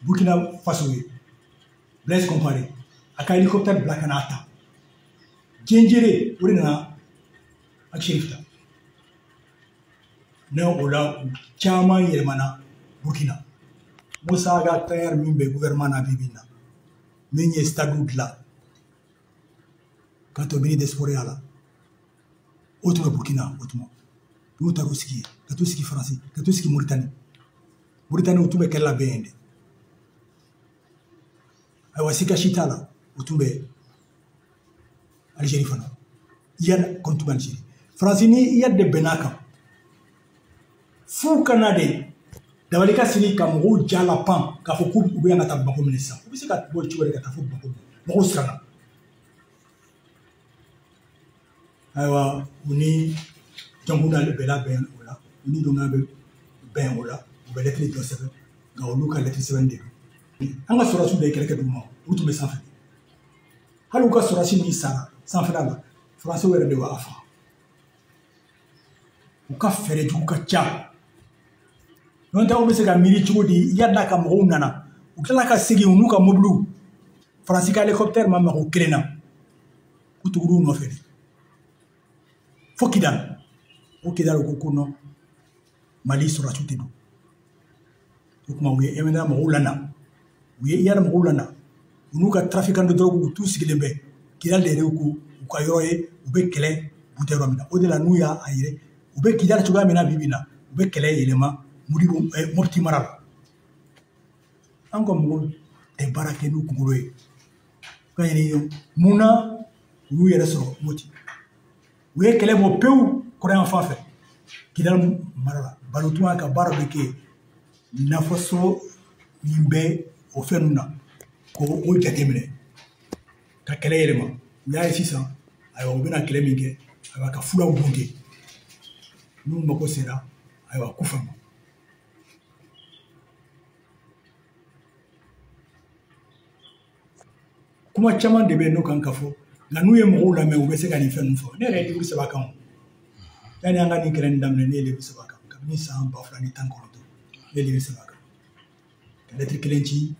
Burkina Faso ye, Blaise Compaoré, a ka hélicoptère bila ka n'a ta. Diɲɛjere o de nana Ag-Chérif ta. Ne o la, u caman yɛlɛmana Burkina. Moussa Aga Taher min bɛ gouvernement na bi bi in na, min ye stade dilan ka to ministre des sports ya la, o tun bɛ Burkina o tuma. N'u taar'u sigi yen, ka t'u sigi Faransi, ka t'u sigi Moritani. Moritani u tun bɛ kɛlɛ labɛn yen de. Ayiwa, sika si t'a la, u tun bɛ Algérie fana. Iyad kɔni tun bɛ Algérie. Faransi ni Iyad de bɛnn'a kan. F'u ka na de dabali ka sigi ka mɔgɔw ja la pan k'a fɔ k'u bɛ yan ka taa Bamakɔ minɛ sisan. U bɛ se ka bɔ cogo di ka taa fo Bamakɔ minɛ? Mɔgɔw siranna. Ayiwa, u ni Dioncounda bɛɛ bɛn o la, u ni Dioncounda bɛ bɛn o la, u bɛ lɛtiri dɔ sɛbɛn, nka olu ka lɛtiri sɛbɛn de don. An ka sɔrɔdasiw de ye kɛlɛ kɛ dugu ma, olu tun bɛ sanfɛ. Hali u ka sɔrɔdasi min sara sanfɛla la, Faransiw yɛrɛ de b'a faga. U ka fɛɛrɛ jugu ka ca. N'o tɛ, aw bɛ se ka miiri cogo di yann'a ka mɔgɔw nana, u tilala ka segin u n'u ka mobiliw, Faransi ka hélicoptère ma mago kelen na, u tugur'u nɔfɛ de fo Kidali. O Kidali ko ko non, Mali sɔrɔdasiw tɛ don. O tuma u ye MNLA mɔgɔw lana, u ye Iyad mɔgɔw lana, u n'u ka trafiquant de drogue u t'u sigilen bɛ Kidali de yɛrɛ ko u ka yɔrɔ ye, u bɛ kɛlɛ bunte yɔrɔ min na. O de la n'u y'a yɛrɛ, u bɛ Kidali cogoya min na bi bi in na, u bɛ kɛlɛ yɛlɛma Modibo Mopti mara la. An ka mɔgɔw tɛ baara kɛ n'u kunkolo ye. Ka ɲini mun na u y'u yɛrɛ sɔrɔ Mopti. U ye kɛlɛ bɔ pewu kɔrɔyan fan fɛ Kidali mara la. Balotuma ka baara bɛ kɛ nafa sɔrɔ min bɛ o fɛn ninnu na k'o jateminɛ ka kɛlɛ yɛlɛma. U y'a ye sisan, ayiwa, u bɛna kɛlɛ min kɛ, ayiwa, ka fulaw bunte n'u mako sera, ayiwa, Kufa ma. Kuma caman de bɛ yen n'o kan ka fɔ, nka n'u ye mɔgɔw lamɛn, u bɛ se ka nin fɛn ninnu fɔ. Ne yɛrɛ ye livre saba kan. Yanni an ka nin kɛlɛ nin daminɛ, ne ye livre saba kan kabini san 2019. Ne ye livre saba kan ka lɛtiri kelen ci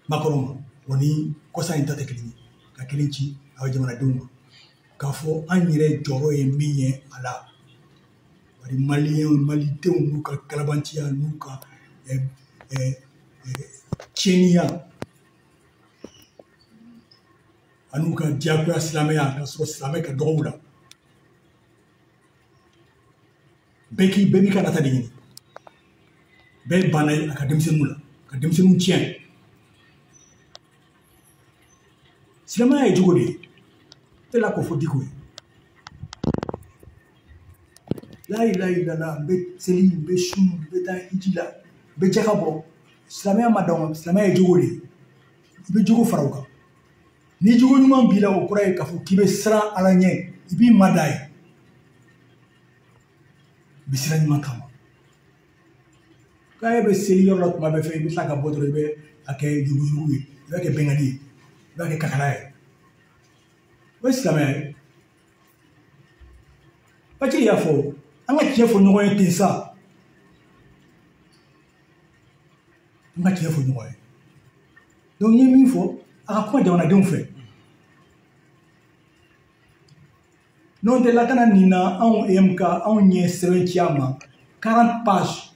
Macron ma, o ni kɔsa in ta tɛ kelen ye, ka kelen ci a jamanadenw ma k'a fɔ an yɛrɛ jɔyɔrɔ ye min ye a la. Bari maliyɛnw, malidenw n'u ka kalabanciya n'u ka tiɲɛniya an'u ka diyagoya silamɛya, k'a sɔrɔ silamɛ ka dɔgɔ u la. Bɛɛ b'i ka nata de ɲini. Bɛɛ banna a ka denmisɛnninw la, ka denmisɛnninw tiɲɛ. Silamɛya ye cogo de ye, e la k'o fɔ Diko ye. La ilaha illallah, n bɛ seli, n bɛ sun, n bɛ taa hiji la, n bɛ jaka bɔ. Silamɛya ma dan o ma, silamɛya ye jogo de ye. I bɛ jogo fara o kan. Ni jogo ɲuman b'i la, o kɔrɔ ye k'a fɔ k'i bɛ siran Ala ɲɛ, i b'i mada ye. I bɛ sira ɲuman kama. K'a bɛ seli yɔrɔ la tuma bɛɛ fɛ, i bɛ tila ka bɔ dɔrɔn, i bɛ a kɛ yuruguyurugu ye, i b'a kɛ bɛnkanni ye, i b'a kɛ kakala ye. O ye silamɛya ye. Bacili y'a fɔ, an ka tiɲɛ fɔ ɲɔgɔn ye ten sa. An ka tiɲɛ fɔ ɲɔgɔn ye. Donc n ye min fɔ, a ka kuma jamanadenw fɛ. N'o tɛ lakana nin na, anw EMK, anw ye sɛbɛn ci a ma 40 pages,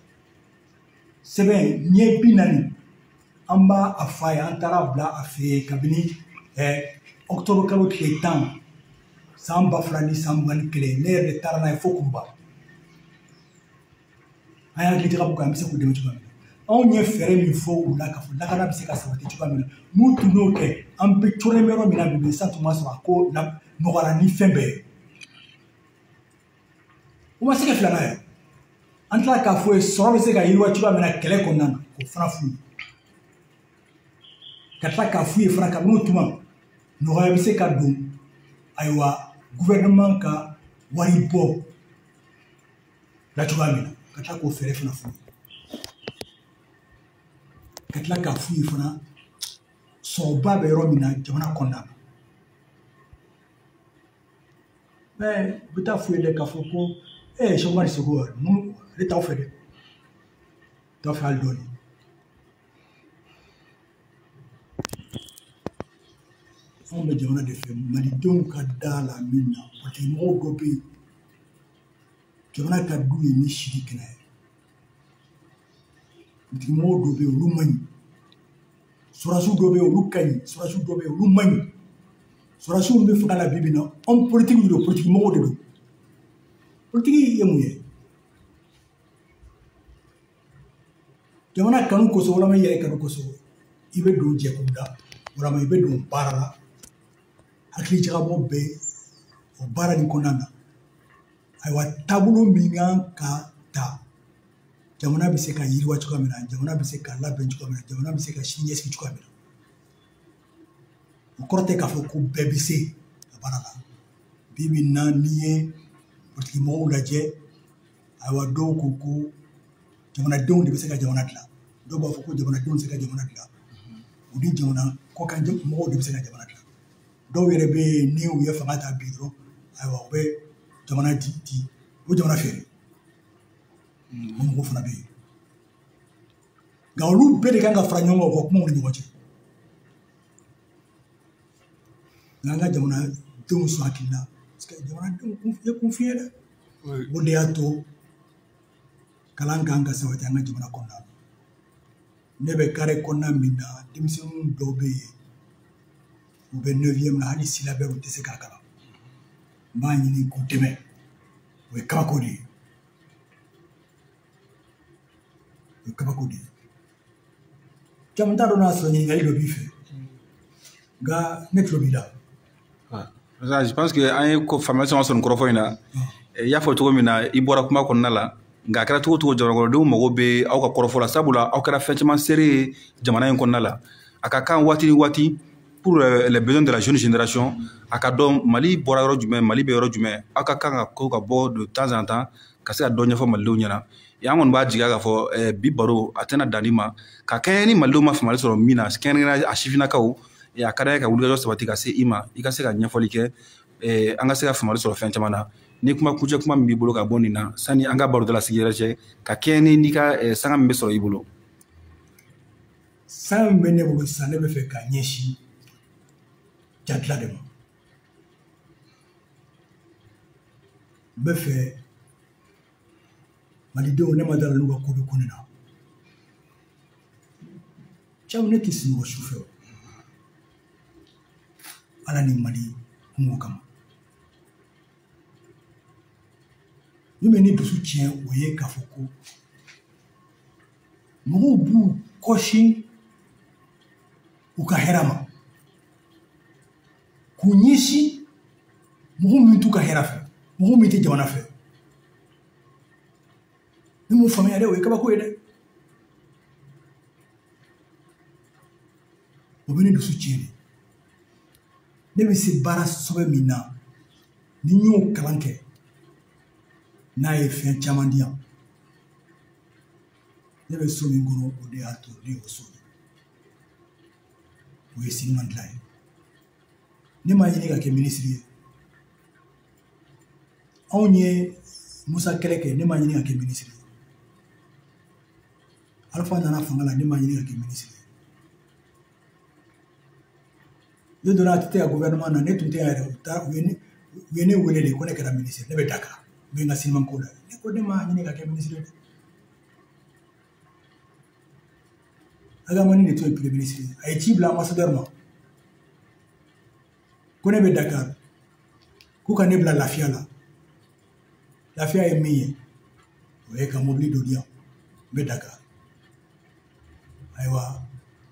sɛbɛn ɲɛ 40. An b'a a fa ye, an taara bila a fɛ yen kabini octobre kalo tile 10 san 2021. Ne yɛrɛ de taara n'a ye fo Kuruba. An y'a hakili jagabɔ kɛ an bɛ se k'u dɛmɛ cogoya min na. Anw ye fɛɛrɛ min fɔ u la k'a fɔ lakana bɛ se ka sabati cogoya min na, n'u tun y'o kɛ, an bɛ coron bɛ yɔrɔ min na bi, sisan tun b'a sɔrɔ a ko nɔgɔyara ni fɛn bɛɛ ye. U ma se ka filanan ye. An tila k'a fɔ ye sɔrɔ bɛ se ka yiriwa cogoya min na kɛlɛ kɔnɔna na, k'o fana f'u ye. Ka tila k'a f'u ye fana kabini o tuma nɔgɔya bɛ se ka don, ayiwa, gouvernement ka wari bɔ la cogoya min na, ka tila k'o fɛɛrɛ fana f'u ye. Ka tila k'a f'u ye fana sɔrɔba bɛ yɔrɔ min na jamana kɔnɔna na. Mais u bɛ taa f'u ye dɛ k'a fɔ ko Cheikh Oumar Sissoko, ninnu ale t'aw fɛ dɛ, t'aw fɛ hali dɔɔni. Anw bɛ jamana de fɛ, malidenw ka da la min na, politique mɔgɔw dɔ bɛ yen, jamana ka d'u ye ni siri kɛnɛ ye. Politique mɔgɔw dɔ bɛ yen, olu man ɲi. Sɔrɔdasiw dɔ bɛ yen, olu ka ɲi. Sɔrɔdasiw dɔ bɛ yen, olu man ɲi. Sɔrɔdasiw bɛ fanga la bi bi in na, homme politique de don, politique mɔgɔw de don. Politique ye mun ye? Jamana kanu kosɔn walima i yɛrɛ kanu kosɔn, i bɛ don jɛkulu la walima i bɛ don baara la. Hakili jagabɔ bɛ o baara nin kɔnɔna na. Ayiwa, taabolo min kan ka ta, jamana bɛ se ka yiriwa cogoya min na, jamana bɛ se ka labɛn cogoya min na, jamana bɛ se ka sini ɲɛsigi cogoya min na. O kɔrɔ tɛ k'a fɔ ko bɛɛ bɛ se a baara la. Bi bi in na, n'i ye politiki mɔgɔw lajɛ, ayiwa, dɔw ko ko jamanadenw de bɛ se ka jamana dilan, dɔw b'a fɔ ko jamanadenw tɛ se ka jamana dilan, u ni jamana kɔkan mɔgɔw de bɛ se ka jamana dilan. Dɔw yɛrɛ bɛ yen, ni u ye fanga ta bi dɔrɔn, ayiwa, u bɛ jamana di u bɛ jamana feere. O mɔgɔw fana bɛ yen. Nka olu bɛɛ de kan ka fara ɲɔgɔn kan u ka kumaw ni ɲɔgɔn cɛ. Nka an ka jamanadenw sɔn hakili la, parce que jamanadenw ye kunfin ye dɛ. O de y'a to kalan kan ka sabati an ka jamana kɔnɔna na. Ne bɛ kare kɔnɔna min na, denmisɛnnin dɔw bɛ yen, u bɛ 9e na, hali syllabaire u tɛ se k'a kalan. N b'a ɲini k'u dɛmɛ, o ye kabako de ye. O ye kabako de ye. Caman t'a dɔn n'a sɔrɔ ɲininkali dɔ b'i fɛ, nka ne tulo b'i la. Je pense que an ye faamuya caman sɔrɔ nin kɔrɔfɔ in na. I y'a fɔ cogo min na, i bɔra kuma kɔnɔna la, nka a kɛra cogo o cogo, jamanakɔnɔdenw mago bɛ aw ka kɔrɔfɔ la, sabula aw kɛra fɛn caman seere ye jamana in kɔnɔna la. A ka kan waati ni waati, pour les besoins de la jeune génération, a ka dɔn Mali bɔra yɔrɔ jumɛn, Mali bɛ yɔrɔ jumɛn. Aw ka kan ka ko ka bɔ de temps en temps ka se ka dɔ ɲɛfɔ malidenw ɲɛna. An kɔni b'a jigiya k'a fɔ bi baro a tɛna dan nin ma, ka kɛɲɛ ni malidenw ma faamuyali sɔrɔ min na, kɛrɛnkɛrɛnnenya a sifinnakaw, a ka d'an ye ka wulikajɔ sabati ka se i ma, i ka se ka ɲɛfɔli kɛ, an ka se ka faamuyali sɔrɔ fɛn caman na. Ni kuma kuncɛ kuma min b'i bolo ka bɔ nin na, sani an ka baroda lasigi yɛrɛ cɛ, ka kɛɲɛ n'i ka sanga min bɛ sɔrɔ i bolo. Sanga min bɛ ne bolo sisan, ne bɛ fɛ ka ɲɛsin jadila de ma. N bɛ fɛ malidenw, ne ma dala n'u ka ko bɛ ko ne na. Caman ne tɛ sunɔgɔ su fɛ o, Ala ni Mali kungo kama. Min bɛ ne dusu tiɲɛ, o ye k'a fɔ ko mɔgɔw b'u kɔsin u ka hɛrɛ ma, k'u ɲɛsin mɔgɔ min t'u ka hɛrɛ fɛ, mɔgɔ min tɛ jamana fɛ. Ne m'o faamuya dɛ, o ye kabako ye dɛ. O bɛ ne dusu tiɲɛ de. Ne bɛ se baara sɛbɛ min na, ni n y'o kalan kɛ, n'a ye fɛn caman di yan, ne bɛ so min kɔnɔ, o de y'a to ne y'o so ye. O ye siniman dilan ye. Ne m'a ɲini ka kɛ minisiri ye. Anw ye Musa kɛlɛ kɛ, ne m'a ɲini ka kɛ minisiri ye. Alpha nana fanga la, ne m'a ɲini ka kɛ minisiri ye. Ne donna ATT ka gouvernement na, ne tun tɛ yan yɛrɛ, u ye ne wele de ko ne kɛra minisiri, ne bɛ Dakar, n bɛ n ka siniman ko la. Ne ko ne m'a ɲini ka kɛ minisiri ye dɛ. Agamani de tun ye premier ministre ye. A ye ci bila ambassadeur ma ko ne bɛ Dakar, k'u ka ne bila lafiya la. Lafiya ye min ye, o ye ka mobili dɔ di yan, n bɛ Dakar. Ayiwa,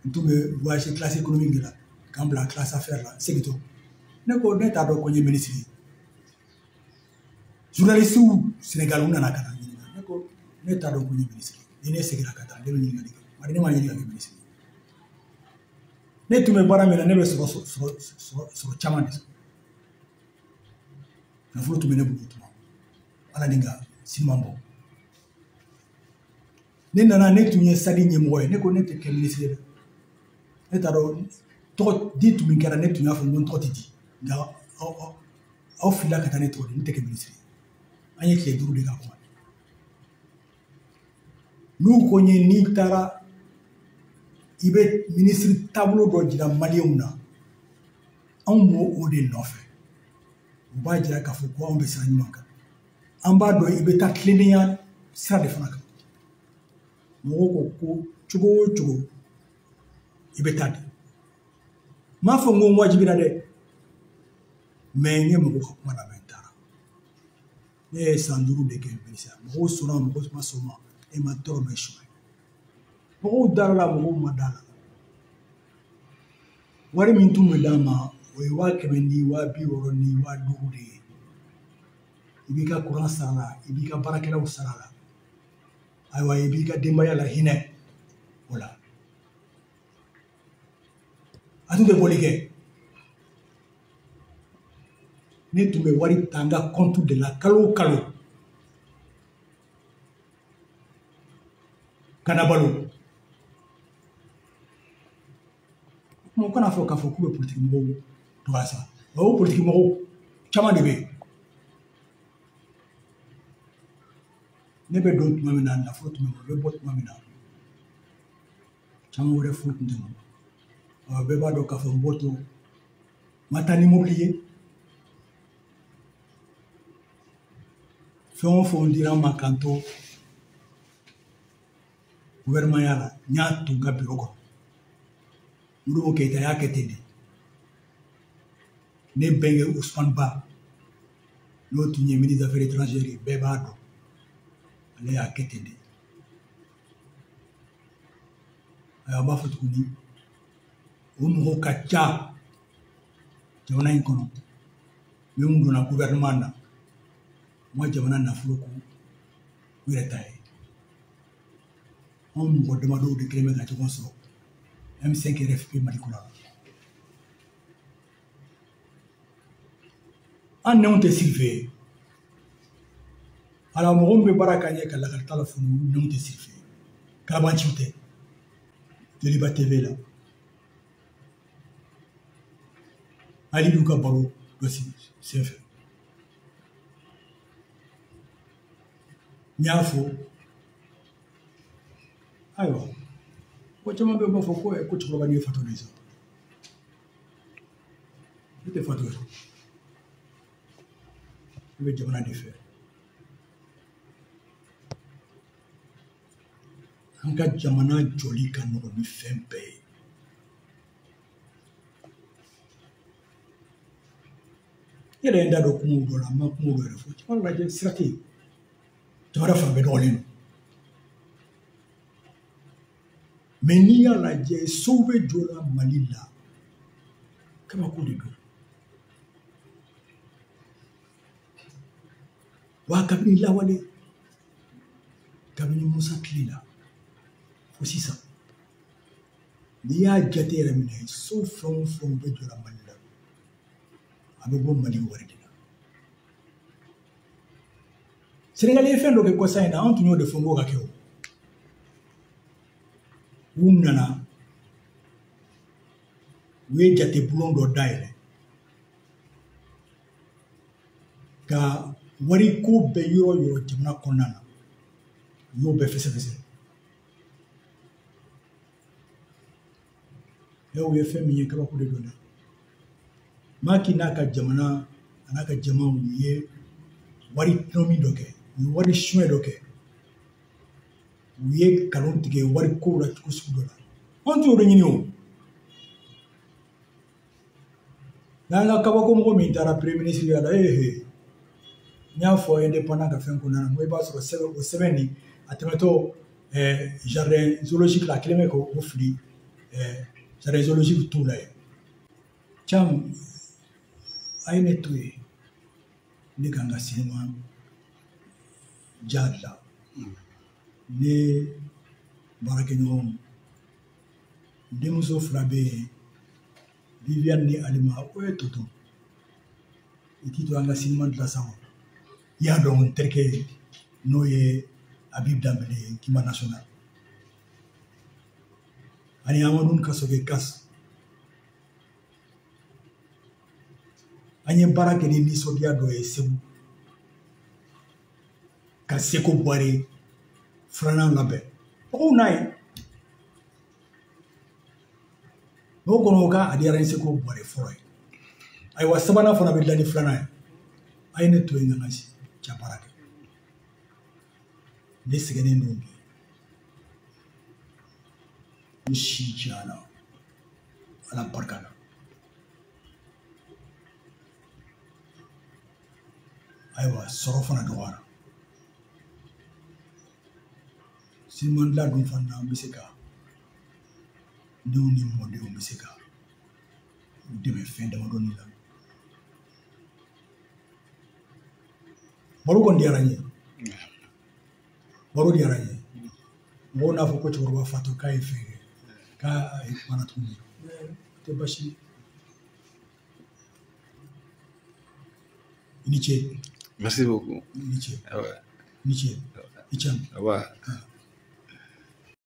n tun bɛ voyage classe économique de la, k'an bila classe affaire la, segin to. Ne ko ne t'a dɔn ko n ye ministre ye. Journaliste Sénégal u nana ka na ɲininka. Ne ko ne t'a dɔn ko n ye ministre ye. Ni ne seginna ka taa, ne bɛ ɲininkali kɛ. Bari ne m'a ɲini ka kɛ ministre ye. Ne tun bɛ baara min na, ne bɛ sɔrɔ caman de sɔrɔ. Nafolo tun bɛ ne bolo o tuma. Ala ni ka siniman bɔ. Ne nana, ne tun ye SADI ɲɛmɔgɔ ye. Ne ko ne tɛ kɛ ministre ye dɛ. Ne t'a dɔn tɔgɔ di tun min kɛra, ne tun y'a fɔ n ko n tɔgɔ tɛ di. Nka aw filila ka taa ne tɔgɔ di, ne tɛ kɛ ministre ye. An ye tile 5 de k'a kuma. N'u ko n ye n'i taara i bɛ minisiri taabolo dɔ jira maliyɛnw na, anw b'o o de nɔfɛ. U b'a jira k'a fɔ ko anw bɛ sira ɲuman kan. An b'a dɔn i bɛ taa tilennenya sira de fana kan. Mɔgɔw ko ko cogo o cogo i bɛ taa de. N m'a fɔ n ko n wajibira dɛ, mɛ n ye mɔgɔw ka kuma lamɛn, n taara. Ne ye san 5 de kɛ minisiriya. Mɔgɔw sɔnna, mɔgɔw ma sɔn ma, e ma tɔɔrɔ mɛ suɲɛ. Mɔgɔw dara la, mɔgɔw ma da la. Wari min tun bɛ d'an ma, o ye 100 000 ni 60 000 ni 5000 de ye. I b'i ka kuran sara la, i b'i ka baarakɛlaw sara la. Ayiwa, i b'i ka denbaya la hinɛ o la. A tun tɛ bɔli kɛ. Ne tun bɛ wari ta n ka compte de la kalo o kalo. Ka na balo. Mɔgɔ kana fɔ k'a fɔ k'u bɛ politiki mɔgɔw dɔgɔya sa. O politiki mɔgɔw caman de bɛ yen. Ne bɛ don tuma min na, nafolo tun bɛ n bolo, n bɛ bɔ tuma min na, caman wɛrɛ foyi tun tɛ n bolo. Bɛɛ b'a dɔn k'a fɔ n bɔtɔ n ma taa ni mobili ye. Fɛn o fɛn dira n ma k'an to gouvernement ya la, n y'a to n ka bureau kɔnɔ. Modibo Keyita y'a kɛ ten de. Ne bɛnkɛ Ousmane Ba, n'o tun ye ministre des affaires étrangères ye, bɛɛ b'a dɔn. Ale y'a kɛ ten de. Ayiwa, an b'a fɔ tuguni, o mɔgɔw ka ca jamana in kɔnɔ minnu donna gouvernement na, u ma jamana nafolo ko u yɛrɛ ta ye. Anw mɔgɔ damadɔw de kɛlen bɛ ka ɲɔgɔn sɔrɔ M5 RFP Mali kura la. An nɛnw tɛ sigi fɛ ye. Ala mɔgɔ min bɛ baara k'an ye ka lakalita la funu, nɛnw tɛ sigi fɛ ye. Kalabanciw tɛ. Joliba TV la. Alidu ka baro dɔ senfɛ. N y'a fɔ, ayiwa, ko caman bɛ b'a fɔ ko ko cɛkɔrɔba nin ye fatɔ de ye sa. Ne tɛ fatɔ ye. Ne bɛ jamana de fɛ. An ka jamana jɔli ka nɔgɔn ni fɛn bɛɛ ye. N yɛrɛ ye n da don kumaw dɔ la, n ma kumaw dɔ yɛrɛ fɔ. Jamana lajɛ, sira tɛ yen. Jamana fan bɛɛ nɔgɔlen don. Mais n'i y'a lajɛ, sow bɛ jɔ la Mali la, kabako de don. Wa kabini lawale, kabini Musa tile la fo sisan, n'i y'a jate yɛrɛ minɛ, so fɛn o fɛn bɛ jɔ la Mali la, a bɛ bɔ Mali wari de la. Senegali ye fɛn dɔ kɛ kɔsa in na, an tun y'o de fɔ n k'o ka kɛ o. U nana, u ye jate bulon dɔ dayɛlɛ ka wariko bɛɛ yɔrɔ yɔrɔ jamana kɔnɔna na, u y'o bɛɛ fɛsɛfɛsɛ. U ye fɛn min ye, kabako de don dɛ. Maki n'a ka jamana a n'a ka jamaw ye wari tɔnmi dɔ kɛ, u ye wari suɲɛ dɔ kɛ, u ye nkalon tigɛ wari kow la cogo sugu dɔ la. Anw t'o de ɲini o. N'an ka kabako mɔgɔ min taara premier ministre ya la, n y'a fɔ indépendant ka fɛn kɔnɔna na, n ko i b'a sɔrɔ sɛbɛn o sɛbɛn nin a tɛmɛtɔ jardin zoologique la, a kɛlen bɛ k'o fili jardin zoologique t'u la yen. Cam, a ye ne to yen, ne ka n ka sinima ja dilan. Ne baarakɛɲɔgɔnw, denmuso fila bɛ yen, Viviane ni Alima, o ye tonton i t'i to an ka sinima dilan sa o. I y'a dɔn n terikɛ n'o ye Habib Dambele ye, Kima National, ani Amadou Kasoge Kas. An ye baara kɛ ni nisɔndiya dɔ ye Segu, ka Seko Buware filanan labɛn. Mɔgɔw n'a ye n'o kɔnɔ k'a diyara ni Seko Buware fɔlɔ ye. Ayiwa, sabanan fana bɛ dilan ni filanan ye. A ye ne to yen ka n ka ja baara kɛ. Ne sɛgɛnnen don bi, n si janyana Ala barika la. Ayiwa, sɔrɔ fana dɔgɔyara. Sinima dilan dun fana na, n bɛ se ka denw ni mɔdenw bɛ se ka u dɛmɛ fɛn damadɔni la. Baro kɔni diyara n ye. Baro diyara n ye. Mɔgɔw n'a fɔ ko cɛkɔrɔba fatɔ k'a ye fɛn kɛ, k'a ye kumana tuguni. O tɛ baasi ye. I ni ce. Merci beaucoup. I ni ce. Ouais. I ni ce. I ce. Ouais.